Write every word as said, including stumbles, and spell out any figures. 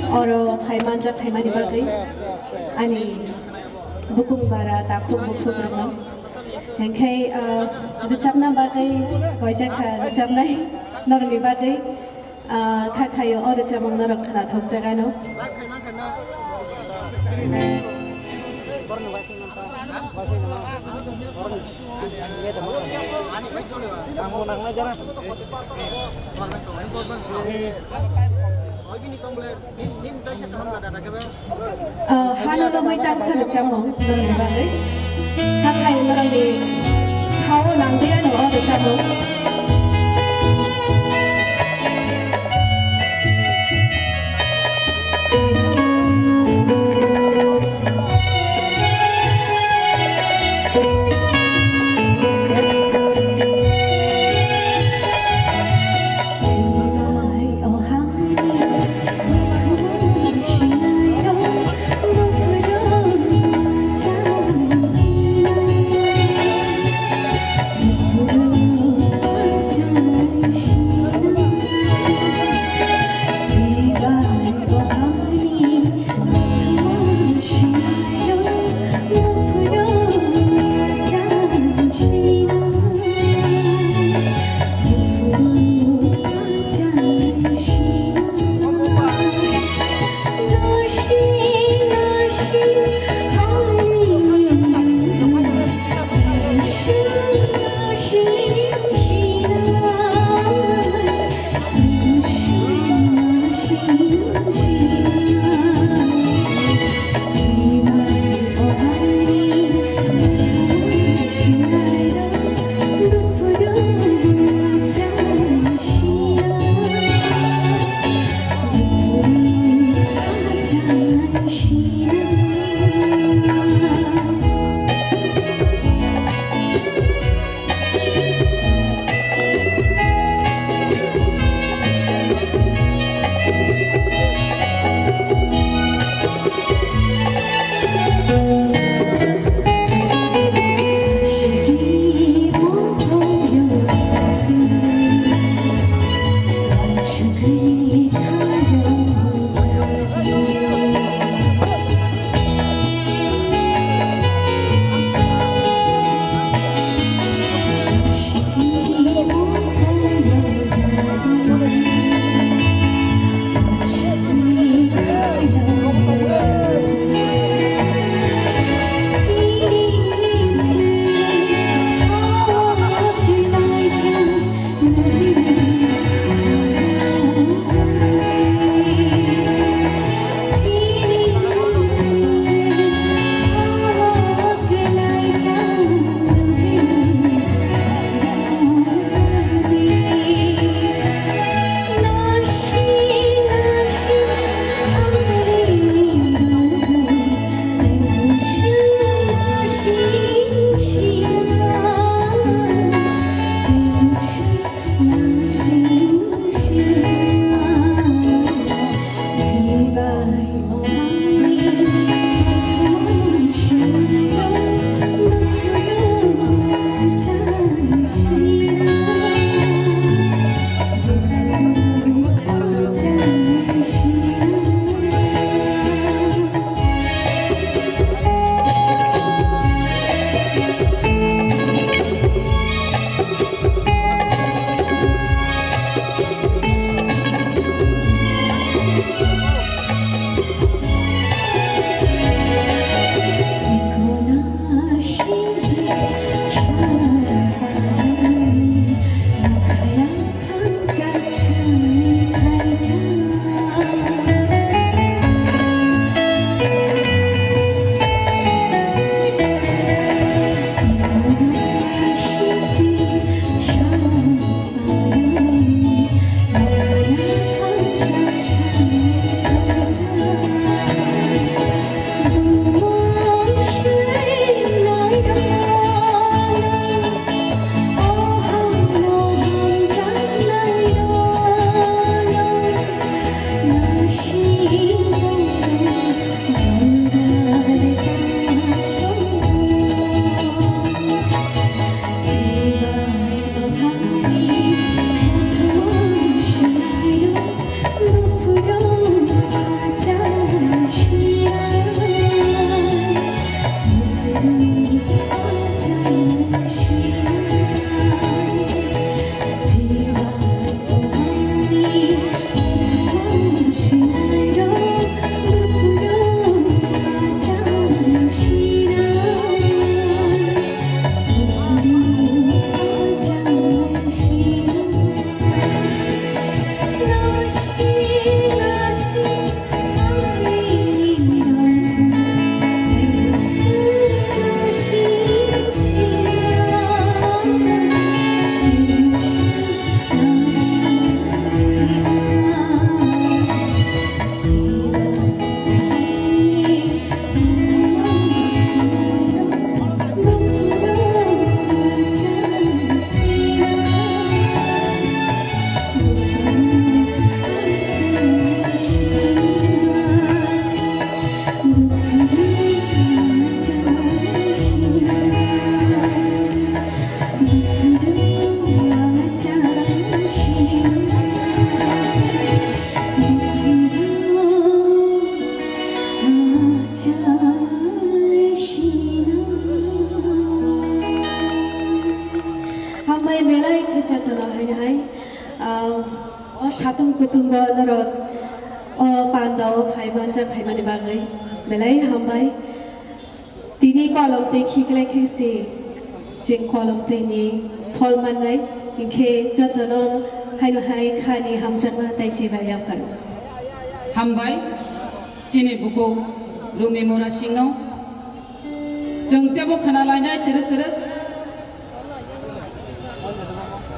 Oro phai manjak phaimani bagwi ani bukung bara takhuk bukhuk rokno. Hinkhe, ah, rwchapna bagwi koijakha rwchapnai norokni bagwi, ah, kha khaio o rwchapmung norok khwnathokjak ano. Ah, hano lobwi tangsa rwchapmung norokni bagwi. Hathai norokni hao nangwi ano o rwchapmung. O satung kutungo norok o pandao phai manjak phaimani bagwi belai hambai. Tini kolom twi khiklai khe se chwng kolom twini phol mannai, hinkhe jotono haino hai khani hamjakma tei chiba yapharo. Hambai, chini bukhuk Rumi Mora Singno. Chwng tebo khna lainai twrwk twrwk